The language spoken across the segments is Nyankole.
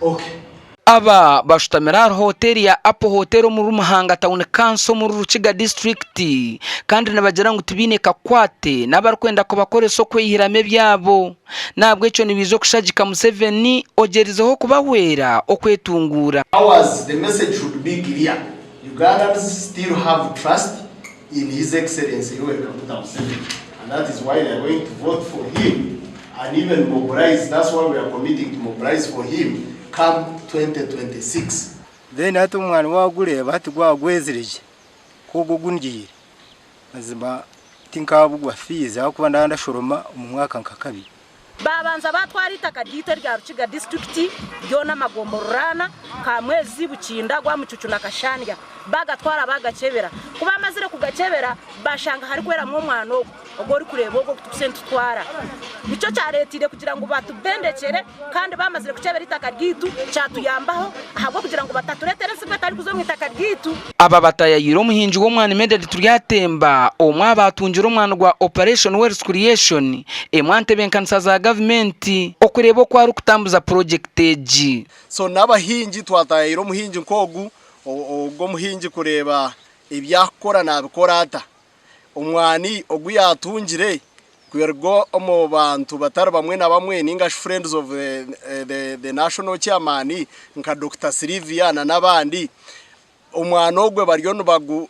Okay. Aba bashutamire ahari hoteeri ya Apple Hotel omuri Muhanga Town Council omuri Rukiga disiturikiti kandi nibagira ngu tibaine kakwate n'abarikwenda kubakoresa okweyihiramu ebyabo n'ahabw'ekyo nibaija okushagika Museveni ogyerizeho kubahwera okwetunguura. Ours the message should be clear, Ugandans still have trust in his excellency Yoweri Kaguta Museveni and that is why they are going to vote for him and even mobilize, that's why we are committing to mobilize for him come 2026. Then hati omwani wagureeba hati gwaba gwezire gye nk'ogu ogundiire mazima tinkabugwa fees ahakuba ndaba ndashoroma omu mwaka nka kabiri. Baabanza baatwara eitaka ryaitu erya Rukiga disiturikiti ryona amagomborora ana, Kamwezi, Bukinda, Rwamucucu na Kashandya baagatwara baagakyebera. Ku baamazire kugakyebera baashanga harikweramu omwana ogwo ogu orikureeba ogwo ogu turikuza nitutwara. Nikyo kyareeteire kugira ngu batubendekyere kandi baamazire kukyebera eitaka ryaitu kyatuyambaho ahabw'okugira ngu batatureetera ensigo etarikuza omu itaka ryaitu. Aba batayayiire omuhingi w'omwani Medard Turyatemba omwe aha baatungire omwani gwa Operation Wealth Creation emwe aha ntebenkanisa za gavumenti okureeba oku arikutambuza purogyekiti egi. So n'abahingi twatayayiire omuhingi nk'ogu, ogu omuhingi kureeba ebi akukora nabikora ata. Omwani ogu yaatungire kuruga omu bantu batari bamwe na bamwe ninga shi friends of the national chairman nka Dokita Sylvia na n'abandi, omwani ogwe bariyo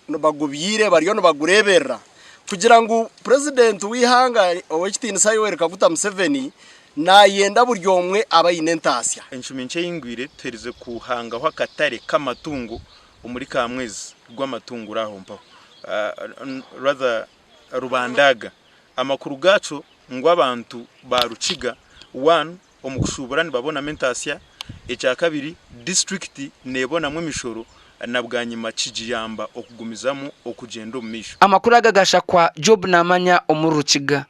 nibagubyaire bariyo nibagureeberera kugira ngu purezidenti w'eihanga Ow'ekitiinisa Yoweri Kaguta Museveni naayenda buri omwe abe aine entaasya. Enshumi nkye eyingwire tuherize kuhangaho akatare k'amatungo omuri Kamwezi rw'amatungo aho mpaho rather Rubandaaga. Amakuru gaakyo ngu abantu ba Rukiga one omu kushuubura nibabonamu entaasya, ekyakabiri disiturikiti neebonamu emishoro na bwanyima kigiyamba okugumizamu okugyenda omu maisho. Amakuru aga gashakwa Job Namanya omuri Rukiga.